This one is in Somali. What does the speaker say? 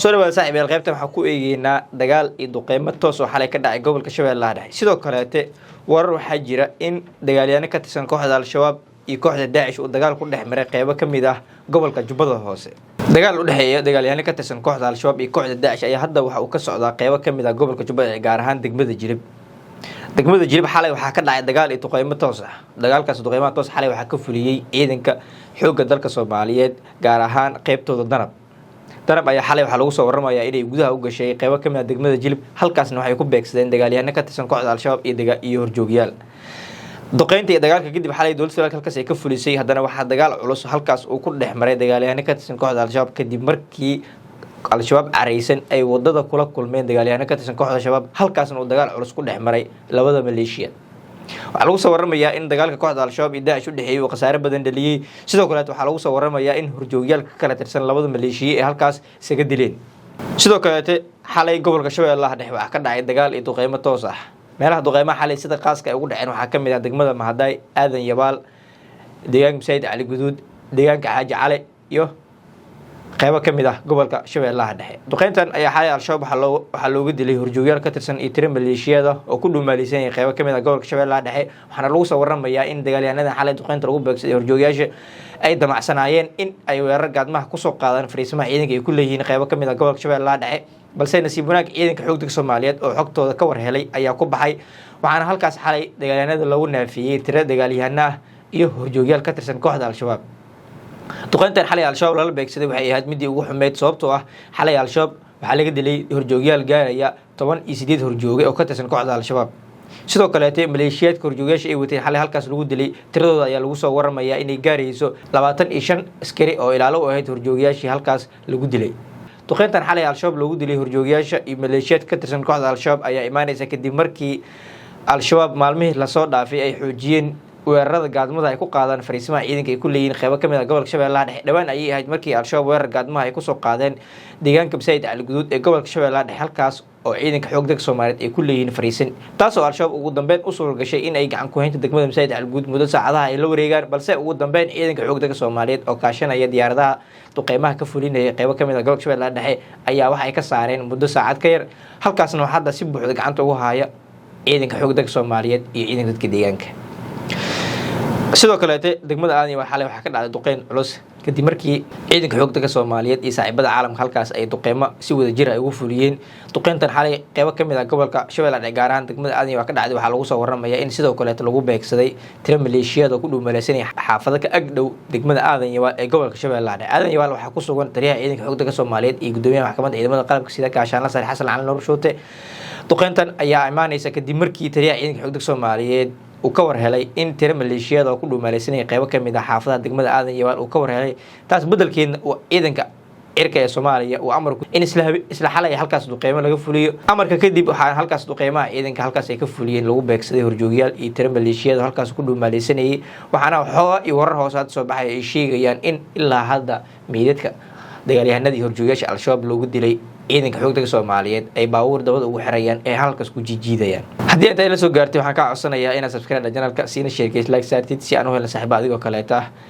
Soo dhawaada, saaxiibayaal. Qaybtan waxaan ku eegeynaa dagaal iyo duqeymo toos oo xalay ka dhacay gobolka Shabeellaha Dhexe. Sidoo kaleete warar waxaa jira in dagaalyahanno ka tirsan kooxda Al-Shabaab iyo kooxda Daacish uu dagaal ku dhex maray qeybo ka mid ah gobolka Jubbada Hoose. Dagaal u dhexeeya dagaalyahano ka tirsan kooxda Al-Shabaab iyo kooxda Daacish ayaa hadda waxa uu ka socdaa qeybo ka mid ah gobolka Jubbada Dhexe, gaar ahaan degmada Jilib. Degmada Jilib xalay waxaa ka dhacay dagaal iyo duqeymo toos ah. Dagaalkaas, duqeymaha toos, xalay waxaa ka fuliyey ciidanka xoogga dalka Soomaaliyeed, gaar ahaan qeybtooda Danab. Danab ayaa xalay waxaa lagu soo waramayaa inay gudaha u gashay qeybo ka mid ah degmada Jilib. Halkaasna waxay ku beegsadeen dagaalyahano ka tirsan kooxda Al-Shabaab iyo horjoogyaal. Duqeynta iyo dagaalka kadib xalay dowladda federaalka halkaas ay ka fulisay, haddana waxaa dagaal culus halkaas uu ku dhex maray dagaalyahano ka tirsan kooxda Al-Shabaab, kadib markii Al-Shabaab caraysan ay wadada kula kulmeen dagaalyahano ka tirsan kooxda Shabaab. Halkaasna uu dagaal culus ku dhex maray labada maleeshiya. Waxaa lagu soo waramayaa in dagaalka kooxda Al-Shabaab iyo Daacish u dhexeeyey uu khasaare badan dhaliyey. Sidoo kaleet waxaa lagu soo waramayaa in horjoogyaal ka kala tirsan labada maleeshiye ee halkaas isaga dileen. Sidoo kaleete xalay gobolka Shabeellaha Dhexe waxaa ka dhacay dagaal iyo duqeymo toos ah. Meelaha duqeymaha xalay sida qaaska ay ugu dhaceen waxaa ka mid ah degmada Mahadaay, Aadan Yabaal, deegaanka Masaajid Cali Guduud, deegaanka Xaaji Cali iyo qeybo ka mid ah gobolka Shabeellaha Dhexe. Duqeyntan ayaa xalay Al-Shabaab waxaa looga dilay horjoogyaal ka tirsan iyo tiro maleeshiyada oo ku dhuumaaleysanayay qeybo ka mid ah gobolka Shabeellaha Dhexe. Waxaana lagu soo waramayaa in dagaalyahanada xalay duqeynta lagu beegsaday horjoogyaasha ay damacsanaayeen in ay weerar gaadmaha kusoo qaadaan fariisimaha ciidanka ay ku leeyihiin qeybo ka mid ah gobolka Shabeellaha Dhexe, balse nasiib wanaag ciidanka xoogga Soomaaliyeed oo xogtooda ka war helay ayaa ku baxay. Waxaana halkaas xalay dagaalyahanada lagu naafiyey tiro dagaalyahano ah iyo horjoogyaal ka tirsan kooxda Al-Shabaab. Duqeyntan xalay Al-Shabaab lala beegsaday waxay ahayd midii ugu xumeyd, sababtoo ah xalay Al-Shabaab waxaa laga dilay horjoogyaal gaaraya 18 horjooge oo ka tirsan kooxda Al-Shabaab. Sidoo kaleete maleeshiyaadka horjoogayaasha ay wateen xalay halkaas lagu dilay tiradooda ayaa lagu soo waramayaa inay gaarayso 25 askari oo ilaalo u ahayd horjoogayaashii halkaas lagu dilay. Duqeyntan xalay Al-Shabaab loogu dilay horjoogayaasha iyo maleeshiyaad ka tirsan kooxda Al-Shabaab ayaa imaaneysa kadib markii Al-Shabaab maalmihii lasoo dhaafay ay xoojiyeen weerarada gaadmada ay ku qaadaan fariisimaha ciidanka ay ku leeyihiin qeybo ka mid ah gobolka Shabeellaha Dhexe. Dhowaan ayay ahayd markii Al-Shabaab weerar gaadmaha ay kusoo qaadeen deegaanka Masaajid Cali Guduud ee gobolka Shabeellaha Dhexe, halkaas oo ciidanka xoog dalka Soomaaliyeed ay ku leeyihiin fariisin, taas oo Al-Shabaab ugu dambeyn u suura gashay in ay gacan ku haynta degmada Masaajid Cali Guduud muddo saacadaha ay la wareegaan. Balse ugu dambeyn ciidanka xoog dalka Soomaaliyeed oo kaashanaya diyaaradaha duqeymaha ka fulinaya qeybo ka mid ah gobolka Shabeellaha Dhexe ayaa waxa ay ka saareen muddo saacad ka yar. Halkaasna waxaa hadda si buuxda gacanta ugu haya ciidanka xoog dalka Soomaaliyeed iyo ciidanka dadka deegaanka. Sidoo kaleete degmada Aadan xalay waxaa ka dhacday duqeyn culus, kadib markii ciidanka xoog dalka Soomaaliyeed iyo saaxiibada caalamka halkaas ay duqeymo si wada jir ay ugu fuliyeen. Duqeyntan xalay qeybo ka mid ah gobolka Shabeellaha Dhexe, gaar ahaan degmada Aadan, waa ka dhacday. Waxaa lagu soo waramaya in sidoo kaleete lagu beegsaday tiro maleeshiyaad oo ku dhuumaleysanaya xaafado ka ag dhow degmada Aadan Yabaal ee gobolka Shabeellaha Dhexe. Aadan Yabaal waxaa ku sugan taliyaha ciidanka xoog dalka Soomaaliyeed iyo gudoomiyaha maxkamadda ciidamada qalabka sida, Gaashaanla Sare Xasan Cali Nuur Shuute. Duqeyntan ayaa imaaneysa kadib markii taliyaha ciidanka xoog dalka Soomaaliyeed uu ka war helay in tiro maleeshiyada oo ku dhuumaaleysanaya qeybo ka mid ah xaafadaha degmada Aadan Yabaal uu ka war helay. Taas beddelkeedna uu ciidanka cirka ee Soomaaliya uu amarku in isla xalay halkaas duqeymo laga fuliyo. Amarka kadib waxaa halkaas duqeymaha ciidanka halkaas ay ka fuliyeen lagu beegsaday horjoogyaal iyo tiro maleeshiyada halkaas ku dhuumaaleysanayay. Waxaana xooga iyo warar hoose hadda soo baxay ay sheegayaan in ilaa hadda meydadka dagaalyahanadii horjoogayaasha Al-Shabaab loogu dilay ciidanka xoogdaga Soomaaliyeed ay baabuur dabada ugu xirayaan ee halkaas ku jiijiidayaan. Haddii inta la soo gaartay, waxaan kaa codsanayaa inaad subscribe channelka siina share, like saartid, si aan u helno saaxiiba adigoo kaleeta ah.